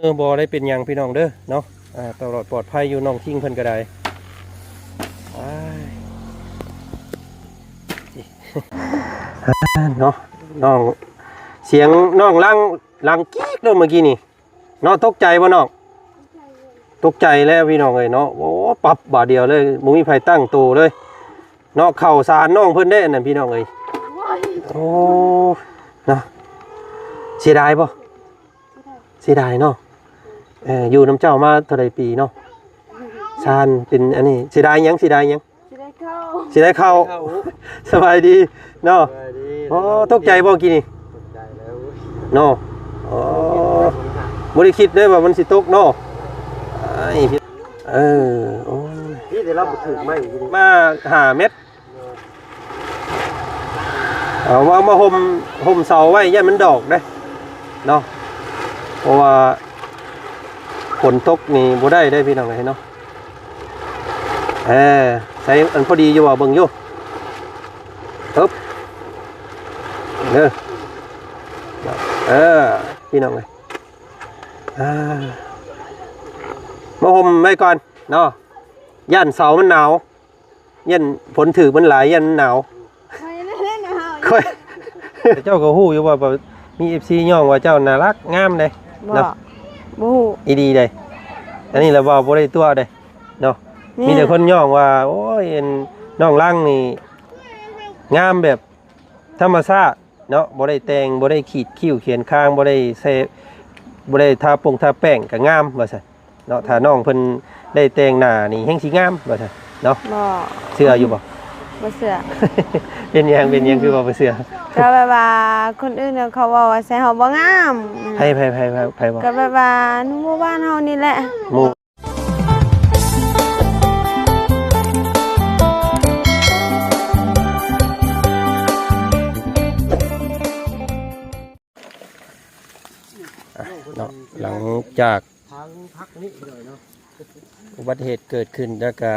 ບໍ່ໄດ້ເປັນຫຍັງພີ່ນ້ອງເດີເນາະ. ອາ ຕະຫຼອດປອດໄພຢູ່ ນ້ອງທິງເພິ່ນກໍໄດ້. ອ້າຍ ເນາະ ນ້ອງ ສຽງນ້ອງຫຼັງ ຫຼັງກີກໂລດເມື່ອກີ້ນີ້ເນາະ. ຕົກໃຈບໍ່ນ້ອງ? ຕົກໃຈແລ້ວພີ່ນ້ອງເອີຍເນາະ. ໂອ້ ປັບບາດດຽວເລີຍ ບໍ່ມີໃຜຕັ້ງໂຕເລີຍເນາະ. ເຂົ້າສານນ້ອງເພິ່ນເດ້ ອັນນັ້ນພີ່ນ້ອງເອີຍ. ໂອ້ ເນາະ ເສຍດາຍບໍ່? ເສຍດາຍເນາະ. ເອີ ຢູ່ນຳເຈົ້າມາເທົ່າໃດປີເນາະ? ຊານເປັນອັນນີ້ ເສຍດາຍຫຍັງ? ເສຍດາຍຫຍັງ? ຊິໄດ້ເຂົ້າ ຊິໄດ້ເຂົ້າ. ເຂົ້າ ສະບາຍດີເນາະ. ສະບາຍດີ. ໂອ້ ຕົກໃຈບໍ່ກີ້ນີ້? ຕົກໃຈແລ້ວເນາະ. ໂອ້ ບໍ່ໄດ້ຄິດເດ້ວ່າມັນຊິຕົກເນາະ. ອ້າຍ ເອີ ໂອ້ຍ ນີ້ແຕ່ລາວບໍ່ຖືກໄມ້ຢູ່ນີ້ ມາຫ້າແມັດ. ເອົາມາ ມາຫົ່ມ ຫົ່ມເສົາໄວ້ ຢ້ານມັນດອກເດ້ເນາະ ເພາະວ່າຝົນຕົກນີ້ບໍ່ໄດ້ເດ້ພີ່ນ້ອງເອີຍເນາະ. ເອີ ໃສ່ອັນພໍດີຢູ່ບໍ່? ເບິ່ງຢູ່. ເອີບ ເດີ ເອີ ພີ່ນ້ອງເອີຍ ອາ ມາຫົ່ມໄວ້ກ່ອນເນາະ ຢ້ານເສົາມັນໜາວ. ຢ້ານຝົນຖືກມັນຫຼາຍ ຢ້ານມັນໜາວ. ຂ້ອຍນັ້ນແຫຼະໜາວ. ຂ້ອຍ ເຈົ້າກໍຮູ້ຢູ່ວ່າ ວ່າມີເອັຟຊີຍ້ອງວ່າເຈົ້າໜ້າລັກງາມເດ້. ບໍ່ ເນາະ ບໍ່ຮູ້ ອີ່ດີເດ້. ອັນນີ້ລະເວົ້າບໍ່ໄດ້ຕົວະເດ້ເນາະ. ແມ່ນ ມີແຕ່ຄົນຍ້ອງວ່າ ໂອ້ຍ ອັນ ນ້ອງຫຼັງນີ້ງາມແບບທຳມະຊາດເນາະ ບໍ່ໄດ້ແຕ່ງ ບໍ່ໄດ້ຂີດຄິ້ວຂຽນຄາງ ບໍ່ໄດ້ແຊ ບໍ່ໄດ້ທາປົງທາແປ້ງກໍງາມວ່າຊັ້ນ. ເນາະ ຖ້ານ້ອງເພິ່ນໄດ້ແຕ່ງໜ້ານີ້ແຮ່ງຊິງາມວ່າຊັ້ນເນາະ. ບໍ່ ເຊື່ອຢູ່ບໍ່? ບໍ່ເຊື່ອ. ເປັນຫຍັງ ເປັນຫຍັງຄືວ່າບໍ່ເຊື່ອ? ກໍແບບວ່າຄົນອື່ນເຂົາເວົ້າວ່າໃສ່ເຮົາບໍ່ງາມ. ໃຜ ໃຜ ໃຜ ໃຜ ໃຜເວົ້າ? ກໍແບບວ່າໃນໝູ່ບ້ານເຮົານີ້ແຫຼະ ໝູ່ ອ່ະ ເນາະ ຫຼັງຈາກ ທາງພັກນີ້ເນາະ ອຸບັດເຫດເກີດຂຶ້ນ ແລ້ວກະ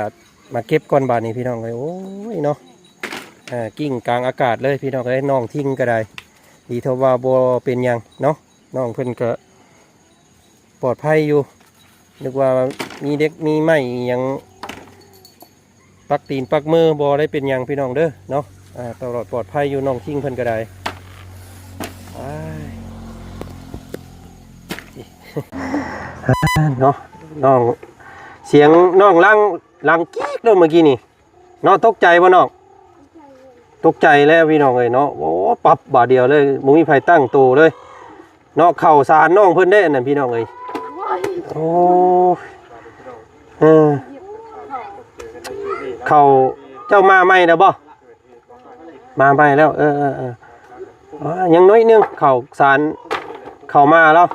ມາເກັບກ່ອນບາດນີ້ພີ່ນ້ອງເອີຍ. ໂອ້ຍເນາະ ເອີ ກິ້ງກາງອາກາດເລີຍພີ່ນ້ອງເອີຍ. ນ້ອງທິງກໍໄດ້ ດີເທົ່າວ່າບໍ່ເປັນຫຍັງເນາະ ນ້ອງເພິ່ນກໍປອດໄພຢູ່. ນຶກວ່າມີເດັກມີໄມ້ອີ່ຫຍັງ ປັກຕີນປັກມື ບໍ່ໄດ້ເປັນຫຍັງພີ່ນ້ອງເດີເນາະ. ອາ ຕະຫຼອດປອດໄພຢູ່ ນ້ອງຄິງເພິ່ນກໍໄດ້. ອ້າຍ ເນາະ ນ້ອງ ສຽງນ້ອງຫຼັງ ຫຼັງກີກໂລດເມື່ອກີ້ນີ້ເນາະ. ຕົກໃຈບໍ່ນ້ອງ? ຕົກໃຈແລ້ວພີ່ນ້ອງເອີຍເນາະ. ໂອ້ ປັບບາດດຽວເລີຍ ບໍ່ມີໃຜຕັ້ງໂຕເລີຍ. ເນາະ ເຂົ້າສານນ້ອງເພິ່ນເດ້ ອັນນັ້ນພີ່ນ້ອງເອີຍ. ໂອ້ ເອີ ເຂົ້າ ເຈົ້າມາໃໝ່ແລ້ວບໍ່? ມາໃໝ່ແລ້ວ. ເອີ ເອີ ເອີ ອາ ຍັງໜ້ອຍໜຶ່ງ ເຂົ້າສານ ເຂົ້າມາແລ້ວ.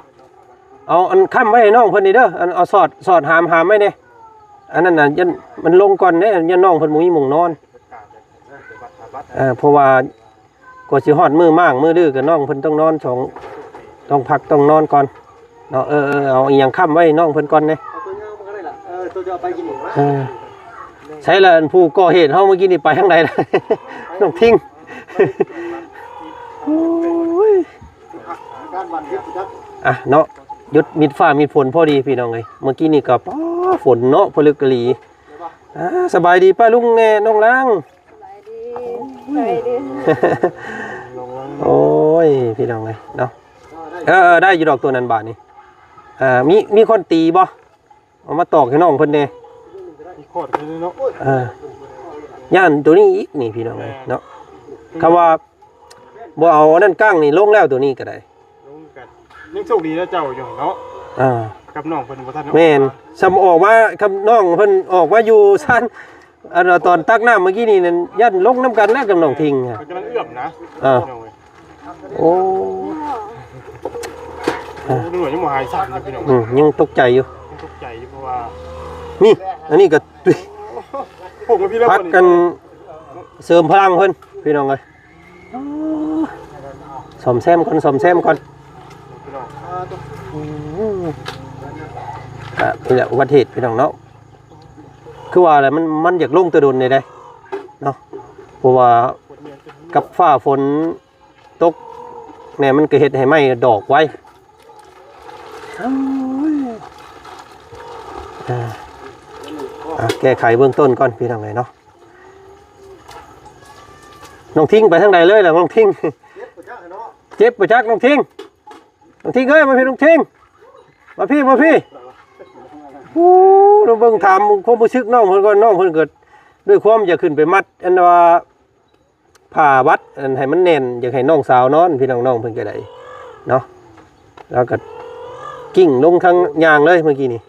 ເອົາອັນຄ້ຳໄວ້ໃຫ້ນ້ອງເພິ່ນນີ້ເດີ ອັນ ເອົາສອດ ສອດຫາມ ຫາມໄວ້ແດ່. ອັນນັ້ນນະ ຢ້ານມັນລົງກ່ອນເດ້ ຢ້ານນ້ອງເພິ່ນບໍ່ມີໝ່ອງນອນ. ເອີ ເພາະວ່າ ກວ່າຊິຮອດມື້ມ້າງມື້ດື້ກໍນ້ອງເພິ່ນຕ້ອງນອນສອງ ຕ້ອງພັກຕ້ອງນອນກ່ອນເນາະ. ເອີ ເອີ ເອົາອີ່ຫຍັງຄ້ຳໄວ້ນ້ອງເພິ່ນກ່ອນແດ່. ເອົາຕົວຍາວມາກໍໄດ້ລະ. ເອີ ຕົວຈະເອົາໄປກິນຫຍັງວະ? ເອີ ໃສລະ ອັນຜູ້ກໍ່ເຫດເຮົາເມື່ອກີ້ນີ້ໄປທາງໃດລະ? ນ້ອງທິງ. ໂອ້ຍ ການບາດເຈັບຈັກ ອ່ະເນາະ ຢຸດມິດຟ້າມິດຝົນພໍດີພີ່ນ້ອງເອີຍ. ເມື່ອກີ້ນີ້ກໍ ປ້າ ຝົນເນາະ ຜະລຶກອີ່ຫຼີ. ອ່າ ສະບາຍດີປ້າລຸງແດ່ ນ້ອງລາງ. ສະບາຍດີ ສະບາຍດີ. ໂອ້ຍ ພີ່ນ້ອງເອີຍເນາະ. ເອີ ເອີ ໄດ້ຢູ່ດອກຕົວນັ້ນບາດນີ້. ເອີ ມີ ມີຄົນຕີບໍ່? ເອົາມາຕອກໃຫ້ນ້ອງເພິ່ນແດ່. ຂອດເພິ່ນເນາະ. ເອີ ຢ້ານຕົວນີ້ອີກນີ້ ພີ່ນ້ອງເອີຍເນາະ. ຄຳວ່າບໍ່ເອົາອັນນັ້ນກັ້ງນີ້ລົງແລ້ວ ຕົວນີ້ກໍໄດ້. ລົງກັນ ຍັງໂຊກດີນະເຈົ້າຢູ່ເນາະ. ອ່າ ກັບນ້ອງເພິ່ນບໍ່ທັນ. ແມ່ນ ຊ່ຳອອກມາ ຄັນນ້ອງເພິ່ນອອກມາຢູ່ຊັ້ນ ອັນວ່າຕອນຕັກນ້ຳເມື່ອກີ້ນີ້ນັ້ນ ຢ້ານລົງນຳກັນແລ້ວກັບນ້ອງທິງ. ເພິ່ນກຳລັງເອື້ອມນະ. ອ່າ ພີ່ນ້ອງເອີຍ. ໂອ້ ຕຳຫຼວດຍັງບໍ່ຫາຍສັບຢູ່ພີ່ນ້ອງ. ອືມ ຍັງຕົກໃຈຢູ່ ຍັງຕົກໃຈຢູ່ ເພາະວ່າ ນີ້ ອັນນີ້ກໍ ໂອ້ ພວກມັນພີ່ແລ້ວ ພັກກັນເສີມພະລັງເພິ່ນ ພີ່ນ້ອງເອີຍ. ອໍ ສ້ອມແຊມກ່ອນ ສ້ອມແຊມກ່ອນ. ອືມ ກະນີ້ແຫຼະອຸບັດເຫດພີ່ນ້ອງເນາະ. ຄືວ່າແຫຼະ ມັນ ມັນຢາກລົງແຕ່ດົນນີ້ເດ້ເນາະ ເພາະວ່າກັບຟ້າຝົນຕົກແດ່ ມັນກະເຮັດໃຫ້ໄມ້ດອກໄວ. ອໍ ອ່າ ອ່າ ແກ້ໄຂເບື້ອງຕົ້ນກ່ອນພີ່ນ້ອງເອີຍເນາະ. ນ້ອງທິງໄປທາງໃດເລີຍລະນ້ອງທິງ? ເຈັບບໍ່ຈັກນ້ອງທິງ? ນ້ອງທິງເອີຍ ມາພີ່ນ້ອງທິງ ມາພີ່ ມາພີ່. ໂອ້ ລອງເບິ່ງ ຖາມຄວາມຮູ້ສຶກນ້ອງເພິ່ນກ່ອນ. ນ້ອງເພິ່ນກໍດ້ວຍຄວາມຢາກຂຶ້ນໄປມັດ ອັນວ່າ ຜ້າວັດ ອັນໃຫ້ມັນແໜ້ນ ຢາກໃຫ້ນ້ອງສາວນອນ ພີ່ນ້ອງ. ນ້ອງເພິ່ນກໍໄດ້ເນາະ ແລ້ວກໍກິ້ງລົງທາງຍ່າງເລີຍເມື່ອກີ້ນີ້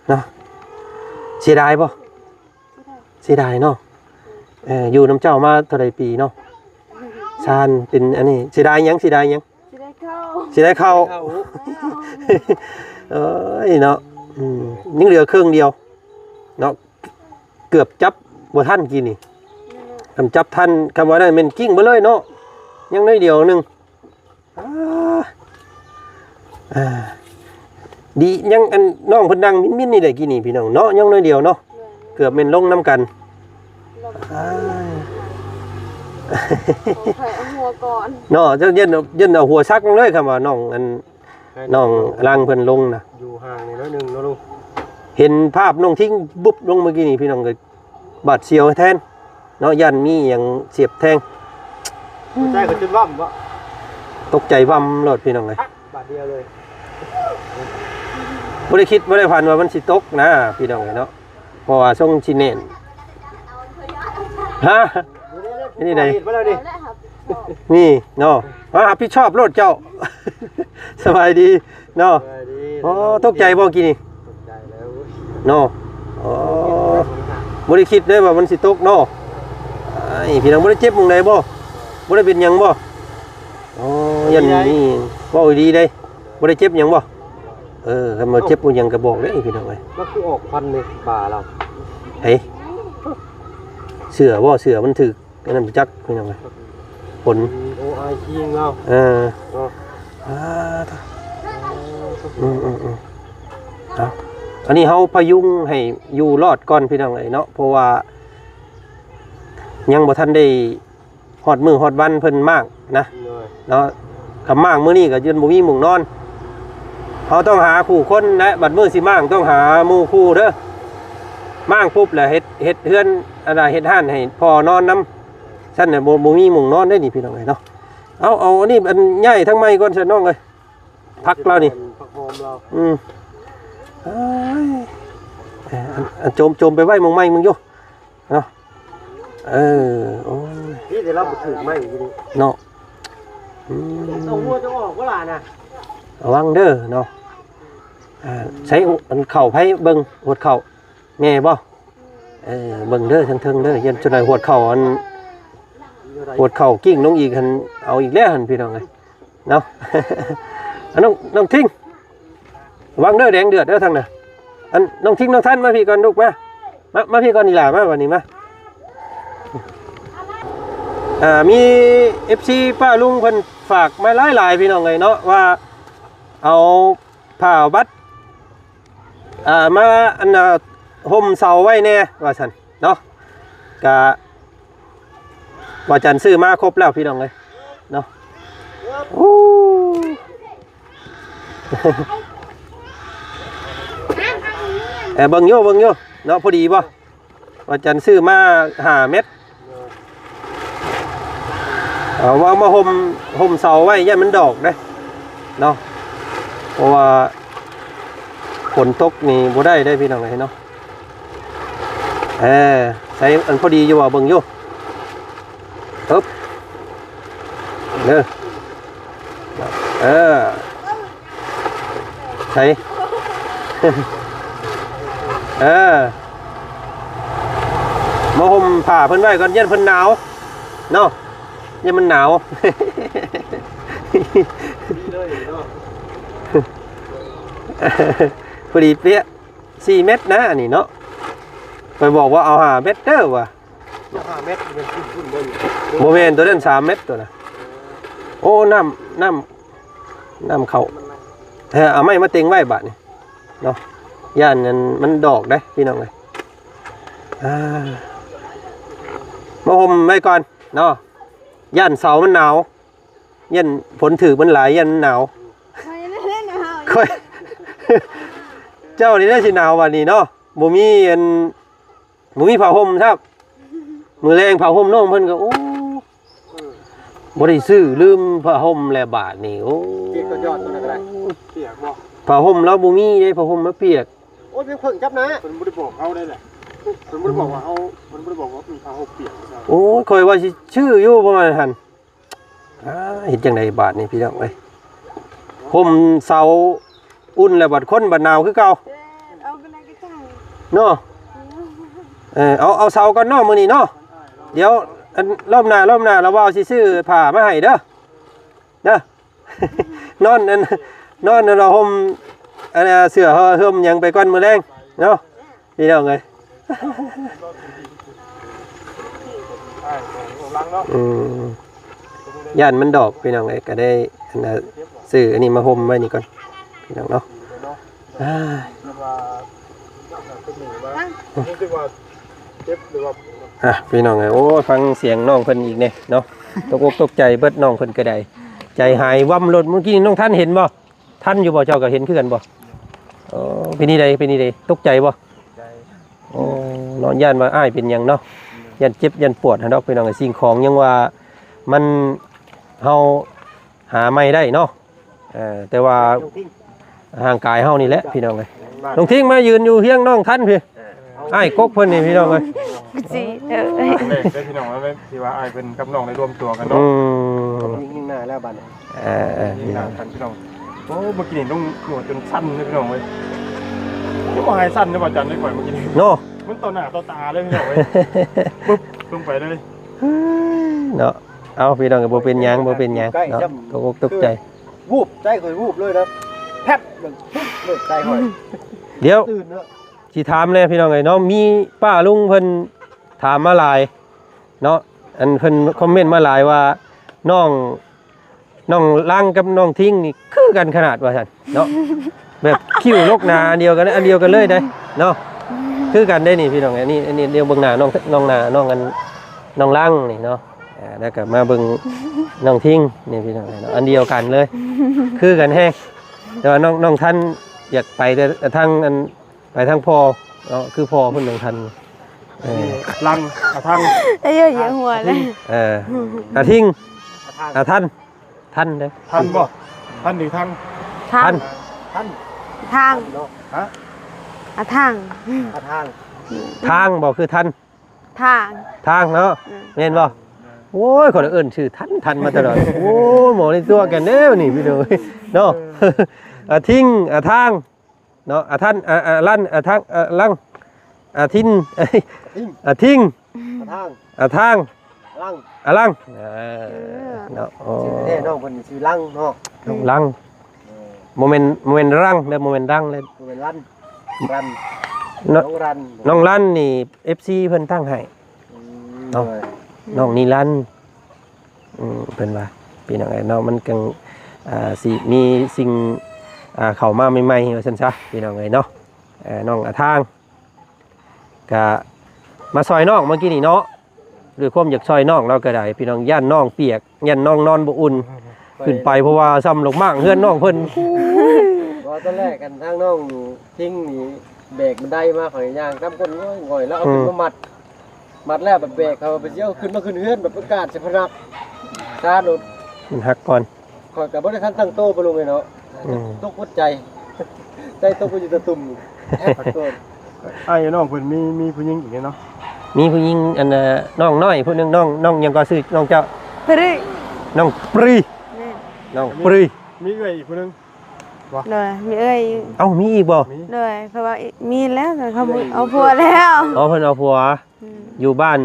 ເນາະ. ເສຍດາຍບໍ່? ເສຍດາຍເນາະ. ເອີ ຢູ່ນຳເຈົ້າມາເທົ່າໃດປີເນາະ? ຊານເປັນອັນນີ້ ເສຍດາຍຫຍັງ? ເສຍດາຍຫຍັງ? ຊິໄດ້ເຂົ້າ ຊິໄດ້ເຂົ້າ. ເອີຍເນາະ ອືມ ຍັງເຫຼືອເຄິ່ງດຽວເນາະ ເກືອບຈັບບໍ່ທັນກີ້ນີ້. ຄັນຈັບທັນ ຄຳວ່ານັ້ນແມ່ນກິ້ງເບິດເລີຍເນາະ ຍັງໜ້ອຍດຽວໜຶ່ງ. ອ່າ ອ່າ ດີ ຍັງອັນນ້ອງເພິ່ນນັ່ງມິນໆນີ້ແຫຼະກີ້ນີ້ພີ່ນ້ອງເນາະ ຍັງໜ້ອຍດຽວເນາະ. ເກືອບແມ່ນລົງນຳກັນ. ອ່າ ຂ້ອຍເອົາຫົວກ່ອນເນາະ ຢ້ານ ຢ້ານເອົາຫົວສັກລົງເລີຍ ຄຳວ່ານ້ອງອັນ ນ້ອງລັງເພິ່ນລົງນະ ຢູ່ຫ່າງນີ້ໜ້ອຍໜຶ່ງເນາະ. ເຫັນພາບນ້ອງທິງບຸບລົງເມື່ອກີ້ນີ້ ພີ່ນ້ອງກໍບາດສຽວແທນເນາະ ຢ້ານມີຫຍັງສຽບແທງ. ຕົກໃຈກໍຈົນວັ່ມບໍ່? ຕົກໃຈວັ່ມໂລດ ພີ່ນ້ອງເອີຍ ບາດດຽວເລີຍ. ບໍ່ໄດ້ຄິດ ບໍ່ໄດ້ຝັນວ່າມັນຊິຕົກນະ ພີ່ນ້ອງເອີຍເນາະ. ເພາະວ່າຊົງຊິແໜ້ນ ຮະ ນີ້ໃດ ນີ້ເນາະ ມາຮັບຜິດຊອບໂລດເຈົ້າ. ສະບາຍດີເນາະ. ໂອ້ ຕົກໃຈບໍ່ກີ້ນີ້? ຕົກໃຈແລ້ວເນາະ. ໂອ້ ບໍ່ໄດ້ຄິດເລີຍວ່າມັນຊິຕົກເນາະ. ອ້າຍ ພີ່ນ້ອງ ບໍ່ໄດ້ເຈັບໝ່ອງໃດບໍ່? ບໍ່ໄດ້ເປັນຫຍັງບໍ່? ໂອ້ ຢ້ານມີ ເວົ້າດີເດ້ ບໍ່ໄດ້ເຈັບຫຍັງບໍ່? ເອີ ຄັນວ່າເຈັບບໍ່ຫຍັງກໍບອກເດ້ພີ່ນ້ອງເອີຍ. ມັນຄືອອກຄວັນໃນບ່າລາວ ເອີ ເສື້ອບໍ່? ເສື້ອມັນຖືກອັນນັ້ນຈັກພີ່ນ້ອງເອີຍ ຝົນ ໂອ ອາຍ ຄີງລາວ ເອີ ເນາະ. ອ່າ ອືມໆໆ ເອົາ ອັນນີ້ເຮົາພະຍຸງໃຫ້ຢູ່ລອດກ່ອນພີ່ນ້ອງເອີຍເນາະ ເພາະວ່າຍັງບໍ່ທັນໄດ້ ຮອດມື້ຮອດວັນເພິ່ນມ້າງນະ ໂດຍ ເນາະ. ຄັນມ້າງມື້ນີ້ກໍຈົນບໍ່ມີໝ່ອງນອນ ເຮົາຕ້ອງຫາຄູ່ຄົນ ແລະ ບັດມື້ຊິມ້າງຕ້ອງຫາໝູ່ຄູ່ເດີ. ມ້າງປຸບແລ້ວເຮັດ ເຮັດເຮືອນ ອັນນ່າ ເຮັດຮ້ານໃຫ້ພໍ່ນອນນຳ ຊັ້ນນະ ບໍ່ ບໍ່ມີໝ່ອງນອນເດ້ນີ້ ພີ່ນ້ອງເອີຍເນາະ. ເອົາ ເອົາອັນນີ້ ອັນ ຍ້າຍທາງໃໝ່ກ່ອນຊະນ້ອງເອີຍ ຜັກລາວນີ້ ຜັກຫອມລາວ ອືມ ເອີຍ ເອີ ອັນ ອັນ ໂຈມ ໂຈມໄປໄວ້ໝ່ອງໃໝ່ມຶງຢູ່ ເນາະ. ເອີ ໂອ້ຍ ນີ້ແຕ່ລາວບໍ່ຖືກໄມ້ຢູ່ນີ້ເນາະ. ອືມ ເອົາຫົວຈະອອກບໍ່ລະນະ ລະວັງເດີເນາະ. ອ່າ ໃຊ້ ອັນ ເຂົ້າໃຜເບິ່ງ ຫວດເຂົ້າແມ່ບໍ່? ເອີ ເບິ່ງເດີ ເທິງໆເດີ ຢ້ານຈະໄດ້ຫວດເຂົ້າ ອັນ ຫວດເຂົ້າກິ້ງລົງອີກຫັ້ນ ເອົາອີກແລ້ວຫັ້ນ ພີ່ນ້ອງເອີຍ. ເນາະ ອັນ ນ້ອງ ນ້ອງທິງ ລະວັງເດີ ແດງເດືອດເດີທາງນັ້ນ. ອັນ ນ້ອງທິງ ນ້ອງທັນ ມາພີ້ກ່ອນລູກ ມາ ມາ ມາພີ້ກ່ອນອີ່ຫຼ້າ ມາບາດນີ້ມາ. ອ່າ ມີເອັຟຊີປ້າລຸງເພິ່ນຝາກມາຫຼາຍໆ ພີ່ນ້ອງເອີຍເນາະ ວ່າເອົາຜ້າບັດ ອ່າ ມາ ອັນ ອ່າ ຫົ່ມເສົາໄວ້ແດ່ວ່າຊັ້ນເນາະ. ກະ ວ່າຈັນຊື້ມາຄົບແລ້ວພີ່ນ້ອງເອີຍເນາະ. ໂອ້ ເອີ ເບິ່ງຢູ່ ເບິ່ງຢູ່ເນາະ ພໍດີບໍ່? ວ່າຈັນຊື້ມາຫ້າແມັດ ເອົາມາ ມາຫົ່ມ ຫົ່ມເສົາໄວ້ ຢ້ານມັນດອກເດ້ເນາະ ເພາະວ່າຝົນຕົກນີ້ບໍ່ໄດ້ເດ້ພີ່ນ້ອງເອີຍເນາະ. ເອີ ໃສ່ອັນພໍດີຢູ່ບໍ່? ເບິ່ງຢູ່ ເອີບ ເດີ ເອີ ໃສ່ ເອີ ມາຫົ່ມຜ້າເພິ່ນໄວ້ກ່ອນ ຢ້ານເພິ່ນໜາວເນາະ ຢ້ານມັນໜາວ. ພໍດີເປະ ສີ່ແມັດນະ ອັນນີ້ເນາະ ຂ້ອຍບອກວ່າເອົາຫ້າແມັດເດີວ່າ. ເອົາຫ້າແມັດ ແມ່ນຂຶ້ນພຸ້ນບໍ່? ບໍ່ແມ່ນ ຕົວນັ້ນສາມແມັດ ຕົວນະ. ໂອ້ ນ້ຳ ນ້ຳ ນ້ຳເຂົ້າ. ເອີ ເອົາໄມ້ມາເຕັງໄວ້ບາດນີ້ເນາະ ຢ້ານອັນມັນດອກເດ້ພີ່ນ້ອງເອີຍ. ອ່າ ມາຫົ່ມໄວ້ກ່ອນເນາະ ຢ້ານເສົາມັນໜາວ ຢ້ານຝົນຖືກມັນຫຼາຍ ຢ້ານມັນໜາວ. ຂ້ອຍ ເຈົ້ານີ້ໄດ້ຊິໜາວບັດນີ້ເນາະ ບໍ່ມີອັນ ບໍ່ມີຜ້າຫົ່ມຊ້ຳ. ມື້ແລງຜ້າຫົ່ມນ້ອງເພິ່ນກໍ ໂອ້ ບໍ່ໄດ້ຊື້ ລືມຜ້າຫົ່ມແລ້ວບາດນີ້. ໂອ້ ເປີດກໍຍອດຕົວນັ້ນກໍໄດ້ ປຽກບໍ່? ຜ້າຫົ່ມລາວບໍ່ມີເດ້ ຜ້າຫົ່ມລາວປຽກ. ໂອ້ຍ ເພິ່ງຈັບນະ ເພິ່ນບໍ່ໄດ້ບອກເຮົາໄດ້ແຫຼະ ເພິ່ນບໍ່ໄດ້ບອກວ່າເຮົາ ເພິ່ນບໍ່ໄດ້ບອກວ່າ ອືມ ຜ້າຫົ່ມປຽກ. ໂອ້ຍ ຂ້ອຍວ່າຊິຊື້ຢູ່ປະມານຫັ້ນ. ອ່າ ເຮັດຈັ່ງໃດບາດນີ້ພີ່ນ້ອງເອີຍ ຮົ່ມເສົາອຸ່ນແລ້ວ ບັດຄົນບັດໜາວຄືເກົ່າ ເອີ ເອົາໄປໄດ້ຄືເກົ່າເນາະ. ເອີ ເອົາ ເອົາເສົາກ່ອນເນາະມື້ນີ້ເນາະ. ດຽວອັນລອບໜ້າ ລອບໜ້າລາວເວົ້າຊິຊື້ຜ້າມາໃຫ້ເດີ ເດີ. ນອນອັນ ນອນອັນ ເອົາຮົ່ມອັນ ເສື້ອເຮີ່ມຫຍັງໄປກ່ອນມື້ແລງເນາະ. ພີ່ນ້ອງເອີຍ ອືມ ຢ້ານມັນດອກ ພີ່ນ້ອງເອີຍ ກໍໄດ້ອັນນ່າ ຊື້ອັນນີ້ມາຫົ່ມໄວ້ນີ້ກ່ອນ ພີ່ນ້ອງເນາະ. ອ່າ ອ່ະ ພີ່ນ້ອງເອີຍ ໂອ້ຍ ຟັງສຽງນ້ອງເພິ່ນອີກແດ່ເນາະ ຕົກອົກຕົກໃຈເບິດ ນ້ອງເພິ່ນກໍໄດ້ ໃຈຫາຍວັ່ມໂລດ. ມື້ກີ້ນ້ອງທັນເຫັນບໍ່? ທັນຢູ່ບໍ່? ເຈົ້າກໍເຫັນຄືກັນບໍ່? ເອີ ເປັນນີ້ໃດ ເປັນນີ້ໃດ ຕົກໃຈບໍ່? ໃຈ ໂອ້ ເນາະ ຢ້ານວ່າອ້າຍເປັນຫຍັງເນາະ ຢ້ານເຈັບຢ້ານປວດຫັ້ນດອກ ພີ່ນ້ອງເອີຍ. ສິ່ງຂອງຍັງວ່າມັນ ເຮົາຫາໃໝ່ໄດ້ເນາະ ເອີ ແຕ່ວ່າຮ່າງກາຍເຮົານີ້ແຫຼະ ພີ່ນ້ອງເອີຍ. ນ້ອງທິງມາຢືນຢູ່ຮຽງນ້ອງທັນພີ້ ອ້າຍກົກເພິ່ນນີ້ ພີ່ນ້ອງເອີຍ. ຊິ ເອີ ຄັ້ງແລກເດ້ ພີ່ນ້ອງເອີຍ ທີ່ວ່າອ້າຍເພິ່ນກັບນ້ອງໄດ້ລວມຕົວກັນເນາະ. ອືມ ຍິງໜ້າແລ້ວບັດນີ້ ເອີ ຍິງໜ້າກັນ ພີ່ນ້ອງ. ໂອ້ ເມື່ອກີ້ນີ້ຕ້ອງໂດດຈົນສັ່ນເລີຍ ພີ່ນ້ອງເອີຍ ຍັງບໍ່ຫາຍສັ່ນເດ້ ບໍ່ຈັນໄດ້ ຂ້ອຍເມື່ອກີ້ນີ້ເນາະ ມັນຕໍ່ໜ້າຕໍ່ຕາເລີຍ ພີ່ນ້ອງເອີຍ ປຶບລົງໄປເລີຍເນາະ. ເອົາ ພີ່ນ້ອງ ບໍ່ເປັນຫຍັງ ບໍ່ເປັນຫຍັງເນາະ ຕົກອົກຕົກໃຈ ວູບ ໃຈຂ້ອຍວູບເລີຍນະ ແພັບ ແບບ ປຶບ ໂລດໃຈຂ້ອຍ ດຽວ ຕື່ນເນາະ. ຊິຖາມແດ່ພີ່ນ້ອງເອີຍເນາະ ມີປ້າລຸງເພິ່ນຖາມມາຫຼາຍເນາະ ອັນເພິ່ນຄອມເມັນມາຫຼາຍວ່າ ນ້ອງ ນ້ອງລັງກັບນ້ອງທິງນີ້ຄືກັນຂະໜາດວ່າຊັ້ນເນາະ ແບບຄິ້ວນົກໜາອັນດຽວກັນ ອັນດຽວກັນເລີຍເດ້ເນາະ ຄືກັນເດ້ນີ້ພີ່ນ້ອງ. ອັນນີ້ ອັນນີ້ດຽວເບິ່ງໜ້ານ້ອງ ນ້ອງໜ້າ ນ້ອງອັນ ນ້ອງລັງນີ້ເນາະ ອ່າ ແລ້ວກໍມາເບິ່ງນ້ອງທິງນີ້ພີ່ນ້ອງເນາະ ອັນດຽວກັນເລີຍ ຄືກັນແຮງ. ແຕ່ວ່ານ້ອງ ນ້ອງທັນຢາກໄປແຕ່ທາງອັນ ໄປທາງພໍ່ເນາະ ຄືພໍ່ເພິ່ນຍັງທັນ ເອີ ລັງ ອາທັງ ເອີ ຢ່າຫົວເລີຍ ເອີ ອາທິງ ອາທັນ ທັນເດ້ ທັນບໍ່? ທັນຫຼືທັງ? ທັນ ທັນ ທາງ ເນາະ ຮະ? ອາທາງ ອາທາງ ທາງບໍ່ ຄືທັນ ທາງ ທາງເນາະ ອືມ ແມ່ນບໍ່? ໂອ້ຍ ຂ້ອຍເອີ້ນຊື່ທັນ ທັນມາຕະຫຼອດ ໂອ້ຍ ໝໍໃນຕົວກັນເດ້ນີ້ພີ່ນ້ອງເນາະ ອາທິງ ອາທາງ ເນາະ ອາທັນ ອາ ອາລັນ ອາທັງ ອາລັງ ອາທິນ ອາທິງ ອາທິງ ອາທາງ ອາທາງ ອາລັງ ອາລັງ ເອີ ເອີ ເນາະ ໂອ້ ຊື່ແທ້ນ້ອງເພິ່ນຊື່ລັງເນາະ ນ້ອງລັງ ເອີ ບໍ່ແມ່ນ ບໍ່ແມ່ນລັງເດີ ບໍ່ແມ່ນລັງເດີ ບໍ່ແມ່ນລັນ ລັນ ນ້ອງລັນ ນ້ອງລັນນີ້ ເອັບຊີ ເພິ່ນຕັ້ງໃຫ້ ອືມ ເນາະ ໂດຍ ນ້ອງນິລັນ ອືມ ເພິ່ນວ່າ ພີ່ນ້ອງເອີຍເນາະ ມັນຈຶ່ງ ອ່າ ຊິມີສິ່ງ ອ່າ ເຂົ້າມາໃໝ່ໆ ວ່າຊັ້ນຊະ ພີ່ນ້ອງເອີຍເນາະ ເອີ ນ້ອງອາທາງ ກະມາຊ່ອຍນ້ອງເມື່ອກີ້ນີ້ເນາະ ດ້ວຍຄວາມຢາກຊ່ອຍນ້ອງລາວກໍໄດ້ ພີ່ນ້ອງ ຢ້ານນ້ອງປຽກ ຢ້ານນ້ອງນອນບໍ່ອຸ່ນ ຂຶ້ນໄປ ເພາະວ່າຊ່ຳລູກມ້າງເຮືອນນ້ອງເພິ່ນ ບໍ່ ຕອນແລກກັນທາງນ້ອງ ທິງນີ້ແບກບັນໄດມາ ຂ້ອຍຍ່າງຕາມກົ້ນງອຍໆ ແລ້ວເອົາ ອືມ ຂຶ້ນມາມັດ ມັດແລ້ວແບບແບກເຂົາໄປ ຊິເອົາຂຶ້ນມາຂຶ້ນເຮືອນ ແບບປະກາດໃສ່ພະນັກງານລົດ ມັນຫັກກ່ອນ ຂ້ອຍກໍບໍ່ໄດ້ທັນຕັ້ງໂຕ ປະລຸງເອີຍເນາະ ອືມ ຕົກຫົວໃຈ ໃຈຕົກໄປຢູ່ຕະຕຸ່ມ ແອບໂຕນ ອ້າຍນ້ອງເພິ່ນມີ ມີຜູ້ຍິງອີກເນາະ ມີຜູ້ຍິງ ອັນ ນ້ອງນ້ອຍຜູ້ໜຶ່ງ ນ້ອງ ນ້ອງຫຍັງກໍ ຊື່ນ້ອງເຈົ້າ? ປຣີ ນ້ອງປຣີ ແມ່ນ ນ້ອງປຣີ ມີເອື້ອຍອີກຜູ້ໜຶ່ງ ບໍ່ ໂດຍ ມີເອື້ອຍ ເອົ້າ ມີອີກບໍ່? ໂດຍ ເພາະວ່າມີແລ້ວ ເຂົາເອົາຜົວແລ້ວ ອໍ ເພິ່ນເອົາຜົວ ອືມ ຢູ່ບ້ານ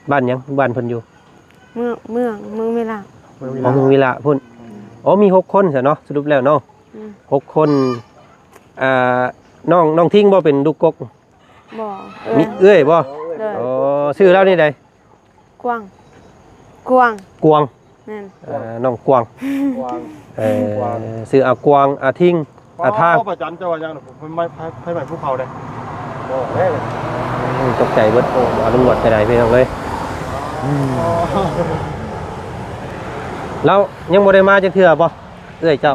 ບ້ານຫຍັງ? ບ້ານເພິ່ນຢູ່ ເມືອງ ເມືອງ ເມືອງວິລະ ເມືອງວິລະ ອໍ ເມືອງວິລະພຸ້ນ ອືມ ອໍ ມີຫົກຄົນຊະເນາະ ສະຫຼຸບແລ້ວເນາະ ອືມ ຫົກຄົນ ອ່າ ນ້ອງ ນ້ອງທິງບໍ່ເປັນລູກກົກ? ບໍ່ ມີເອື້ອຍບໍ່? ໂດຍ ອໍ ຊື່ລາວນີ້ໃດ? ກວາງ ກວາງ ກວາງ ແມ່ນ ອ່າ ນ້ອງກວາງ ກວາງ ເອີ ກວາງ ຊື່ອາກວາງ ອາທິງ ອາທາງ ພໍ່ປະຈັນ ເຈົ້າວ່າຫຍັງ? ເພິ່ນໄຟໄໝ້ພູເຂົາເດ້ ບໍ່ໄດ້ ອືມ ຕົກໃຈເບິດ ໂອ້ ອາລຸງຫວັດກະໄດ້ ພີ່ນ້ອງເອີຍ ລາວຍັງບໍ່ໄດ້ມາຈັກເທື່ອບໍ່ ເອື້ອຍເຈົ້າ?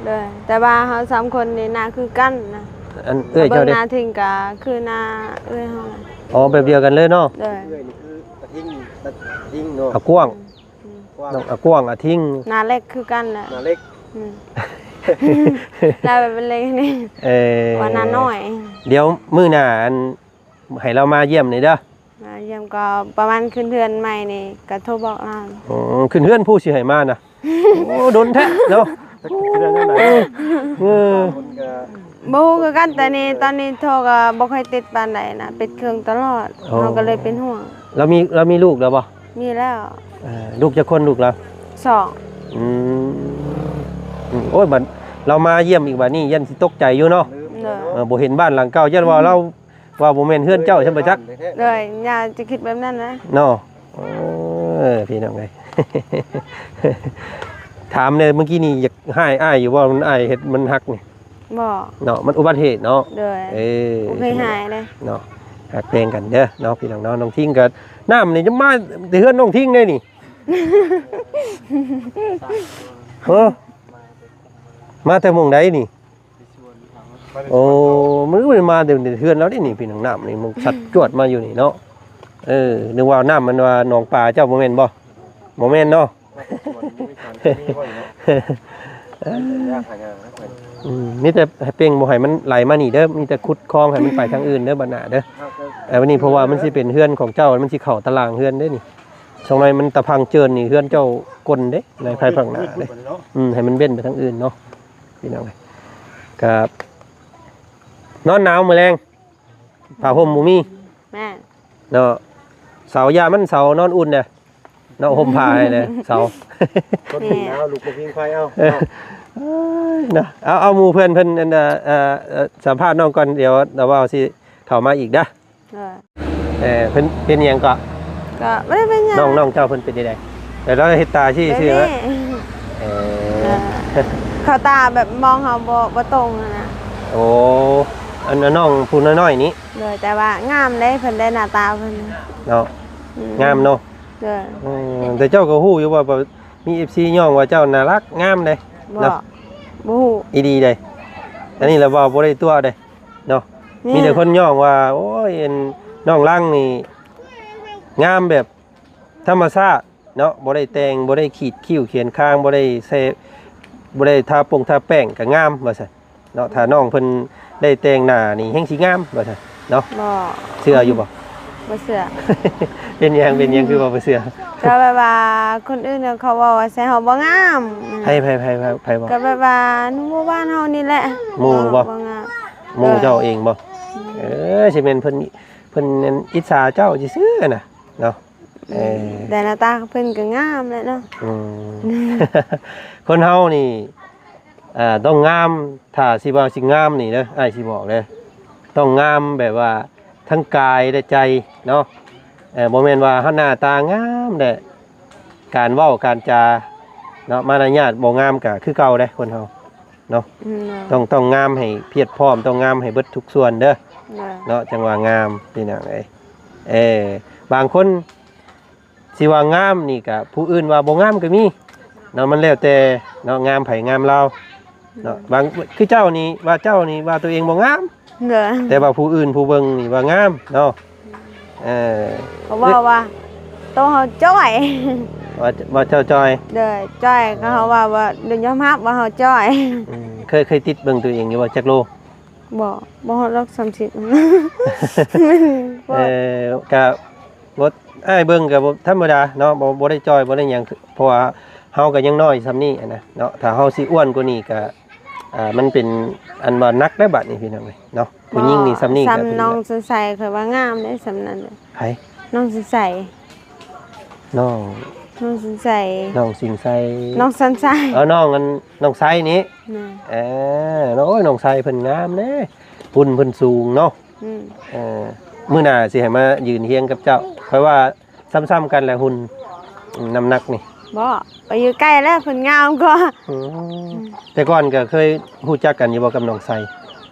ມາ ໂດຍ ແຕ່ວ່າເຮົາສາມຄົນນີ້ໜ້າຄືກັນນະ. ອັນເອື້ອຍເຈົ້າເດ້? ເບິ່ງໜ້າທິງກະຄືໜ້າເອື້ອຍເຮົານະ. ອໍ ແບບດຽວກັນເລີຍເນາະ. ໂດຍ ເອື້ອຍນີ້ຄືອາທິງ ອາທິງເນາະ ອາກວ້າງ. ອືມ ອືມ ນ້ອງອາກວ້າງ ອາທິງ ໜ້າເລັກຄືກັນແຫຼະ ໜ້າເລັກ. ອືມ ລາວເປັນເລັກນີ້ ເອີ ວ່າໜ້ານ້ອຍ. ດຽວມື້ໜ້າ ອັນ ໃຫ້ລາວມາຢ້ຽມນີ້ເດີ. ມາຢ້ຽມກໍປະມານຂຶ້ນເຮືອນໃໝ່ນີ້ກໍໂທບອກລາວ. ອໍ ຂຶ້ນເຮືອນຜູ້ຊິໃຫ້ມານະ. ໂອ້ ດົນແທ້ເນາະ. ເອີ ບໍ່ຮູ້ຄືກັນ ແຕ່ນີ້ຕອນນີ້ໂທກໍບໍ່ຄ່ອຍຕິດປານໃດນະ ປິດເຄື່ອງຕະຫຼອດ. ອໍ ເຮົາກໍເລີຍເປັນຫ່ວງ. ລາວມີ ລາວມີລູກແລ້ວບໍ່? ມີແລ້ວ. ເອີ ລູກຈັກຄົນລູກລາວ? ສອງ. ອືມ ອືມ ໂອ້ຍ ບັດລາວມາຢ້ຽມອີກບາດນີ້ຢ້ານຊິຕົກໃຈຢູ່ເນາະ. ໂດຍ ເອີ ບໍ່ເຫັນບ້ານຫຼັງເກົ່າ ຢ້ານວ່າລາວ ວ່າບໍ່ແມ່ນເຮືອນເຈົ້າຊັ້ນບໍ່ຈັກ. ໂດຍ ຍ່າຈະຄິດແບບນັ້ນນະເນາະ. ເອີ ພີ່ນ້ອງເອີຍ ຖາມແດ່ ມື້ກີ້ນີ້ຢາກຮ້າຍອ້າຍຢູ່ບໍ່? ມັນອ້າຍເຮັດມັນຫັກນີ້. ບໍ່ເນາະ ມັນອຸບັດເຫດເນາະ. ໂດຍ ເອີ ບໍ່ເຄີຍຮ້າຍເດ້ເນາະ. ຮັກແພງກັນເດີເນາະ ພີ່ນ້ອງເນາະ. ນ້ອງທິງກໍ ນ້ຳນີ້ຈະມາແຕ່ເຮືອນນ້ອງທິງເດ້ນີ້. ເອີ ມາແຕ່ໝ່ອງໃດນີ້? ໂອ້ ມັນກໍບໍ່ໄດ້ມາແຕ່ເຮືອນລາວເດ້ນີ້ ພີ່ນ້ອງ. ນ້ຳນີ້ມັນຊັດຈວດມາຢູ່ນີ້ເນາະ. ເອີ ນຶກວ່ານ້ຳມັນວ່າໜອງປາເຈົ້າ ບໍ່ແມ່ນບໍ່? ບໍ່ແມ່ນເນາະ. ອືມ ມີແຕ່ໃຫ້ເປັ່ງ ບໍ່ໃຫ້ມັນໄຫຼມານີ້ເດີ ມີແຕ່ຂຸດຄອງໃຫ້ມັນໄປທາງອື່ນເດີ ບັດໜ້າເດີ. ເອີ ບັດນີ້ເພາະວ່າມັນຊິເປັນເຮືອນຂອງເຈົ້າ ມັນຊິເຂົ້າຕາລາງເຮືອນເດ້ນີ້. ຊ່ວງໃນມັນຕະພັງເຈີນນີ້ ເຮືອນເຈົ້າກົ້ນເດ້ ໃນພາຍພາກໜ້າເດ້. ອືມ ໃຫ້ມັນເວັ້ນໄປທາງອື່ນເນາະ ພີ່ນ້ອງເອີຍ. ກໍນອນໜາວມື້ແລງ ຜ້າຫົ່ມບໍ່ມີ. ແມ່ນເນາະ ເສົາ ຢ່າມັນເສົານອນອຸ່ນເດ້ເນາະ ຫົ່ມຜ້າໃຫ້ແດ່ເສົາ. ຄົນໜາວລຸກມາພິງໄຟເອົາ. ເອີ ເນາະ ເອົາ ເອົາໝູ່ເພື່ອນເພິ່ນ ອັນ ເອີ ເອີ ສຳພາດນ້ອງກ່ອນ ດຽວລາວເວົ້າຊິເຂົ້າມາອີກເດີ. ເອີ ເອີ ເພິ່ນເປັນຫຍັງເກາະ? ກໍບໍ່ໄດ້ເປັນຫຍັງ. ນ້ອງ ນ້ອງເຈົ້າເພິ່ນເປັນຈັ່ງໃດ? ແຕ່ລາວເຮັດຕາຊີ້ຊື່. ເອີ ເອີ ເຂົາຕາແບບມອງເຮົາບໍ່ ບໍ່ຕົງຫັ້ນນະ. ໂອ້ ອັນ ອັນນ້ອງຜູ້ນ້ອຍໆນີ້. ໂດຍ ແຕ່ວ່າງາມເດ້ ເພິ່ນໄດ້ໜ້າຕາເພິ່ນເນາະ. ອືມ ງາມເນາະ. ໂດຍ ເອີ ແຕ່ເຈົ້າກໍຮູ້ຢູ່ວ່າ ວ່າມີເອັຟຊີຍ້ອງວ່າເຈົ້າໜ້າລັກງາມເດ້. ບໍ່ ເນາະ ບໍ່ຮູ້ ອີ່ດີເດ້. ອັນນີ້ລະເວົ້າບໍ່ໄດ້ຕົວະເດ້. ເນາະ ມີແຕ່ຄົນຍ້ອງວ່າ ໂອ້ຍ ອັນ ນ້ອງລັງນີ້ງາມແບບທຳມະຊາດເນາະ ບໍ່ໄດ້ແຕ່ງ ບໍ່ໄດ້ຂີດຄິ້ວຂຽນຄາງ ບໍ່ໄດ້ແຊ ບໍ່ໄດ້ທາປົງທາແປ້ງກໍງາມວ່າຊັ້ນເນາະ. ຖ້ານ້ອງເພິ່ນໄດ້ແຕ່ງໜ້ານີ້ແຮ່ງຊິງາມວ່າຊັ້ນເນາະ. ບໍ່ ເຊື່ອຢູ່ບໍ່? ບໍ່ເຊື່ອ. ເປັນຫຍັງ ເປັນຫຍັງຄືວ່າບໍ່ເຊື່ອ? ກໍແບບວ່າຄົນອື່ນເຂົາເວົ້າວ່າໃສ່ເຮົາບໍ່ງາມ. ໃຜ ໃຜ ໃຜ ໃຜ ໃຜເວົ້າ? ກໍແບບວ່າໜູ່ໝູ່ບ້ານເຮົານີ້ແຫຼະ. ໝູ່ບໍ່? ບໍ່ງາມ. ໝູ່ເຈົ້າເອງບໍ່? ເອີ ຊິແມ່ນເພິ່ນ ເພິ່ນອັນອິດສາເຈົ້າຊື່ໆນະເນາະ. ເອີ ອືມ ແຕ່ໜ້າຕາເພິ່ນກໍງາມແຫຼະເນາະ. ອືມ ຄົນເຮົານີ້ ເອີ ຕ້ອງງາມ ຖ້າຊິວ່າຊິງາມນີ້ເດີ ອ້າຍຊິບອກເດີ ຕ້ອງງາມແບບວ່າທັງກາຍແລະໃຈເນາະ. ເອີ ບໍ່ແມ່ນວ່າເຮົາໜ້າຕາງາມແຕ່ການເວົ້າການຈາເນາະ ມາລະຍາດບໍ່ງາມກໍຄືເກົ່າເດ້ ຄົນເຮົາເນາະ. ອືມ ຕ້ອງ ຕ້ອງງາມໃຫ້ພຽບພ້ອມ ຕ້ອງງາມໃຫ້ເບິດທຸກສ່ວນເດີ. ເນາະ ຈັ່ງວ່າງາມ ພີ່ນ້ອງເອີຍ. ເອີ ບາງຄົນ ຊິວ່າງາມນີ້ກະຜູ້ອື່ນວ່າບໍ່ງາມກໍມີເນາະ ມັນແລ້ວແຕ່ເນາະ ງາມໃຜງາມລາວເນາະ. ບາງ ຄືເຈົ້ານີ້ວ່າເຈົ້ານີ້ວ່າຕົວເອງບໍ່ງາມ ໂດຍ ແຕ່ວ່າຜູ້ອື່ນຜູ້ເບິ່ງນີ້ວ່າງາມເນາະ. ເອີ ເຂົາເວົ້າວ່າໂຕເຮົາຈ້ອຍ ວ່າ ວ່າເຈົ້າຈ້ອຍ ໂດຍ ຈ້ອຍ ເຂົາເວົ້າວ່າ ໂດຍ ຍອມຮັບວ່າເຮົາຈ້ອຍ. ອືມ ເຄີຍ ເຄີຍຕິດເບິ່ງຕົວເອງຢູ່ບໍ່ ຈັກໂລ? ບໍ່ ບໍ່ຮອດດອກສາມສິບ. ເອີ ກະບໍ່ ອ້າຍເບິ່ງກະບໍ່ທຳມະດາເນາະ ບໍ່ ບໍ່ໄດ້ຈ່ອຍ ບໍ່ໄດ້ຫຍັງ ເພາະວ່າເຮົາກະຍັງນ້ອຍຊ່ຳນີ້ຫັ້ນນະເນາະ. ຖ້າເຮົາຊິອ້ວນກວ່ານີ້ກະ ອ່າ ມັນເປັນອັນວ່າໜັກໄດ໋ບາດນີ້ ພີ່ນ້ອງເອີຍເນາະ. ຜູ້ຍິງນີ້ຊ່ຳນີ້ ສ່ຳນ້ອງສຸນໄຊ ຂ້ອຍວ່າງາມເດ້ ຊ່ຳນັ້ນ. ໃຜ? ນ້ອງສຸນໄຊ. ນ້ອງ ນ້ອງສຸນໄຊ ນ້ອງສິງໄຊ ນ້ອງສັນໄຊ. ເອີ ນ້ອງອັນ ນ້ອງໄຊນີ້. ເອີ ໂອ້ຍ ນ້ອງໄຊເພິ່ນງາມເດ້ ຫຸ່ນເພິ່ນສູງເນາະ. ອືມ ເອີ ມື້ໜ້າຊິໃຫ້ມາຢືນຮຽງກັບເຈົ້າ ຂ້ອຍວ່າຊ່ຳໆກັນແຫຼະຫຸ່ນ ອືມ ນ້ຳໜັກນີ້. ບໍ່ ໄປຢູ່ໃກ້ແລ້ວເພິ່ນງາມກວ່າ. ອືມ ແຕ່ກ່ອນກໍເຄີຍຮູ້ຈັກກັນຢູ່ບໍ່ກັບນ້ອງໄຊ?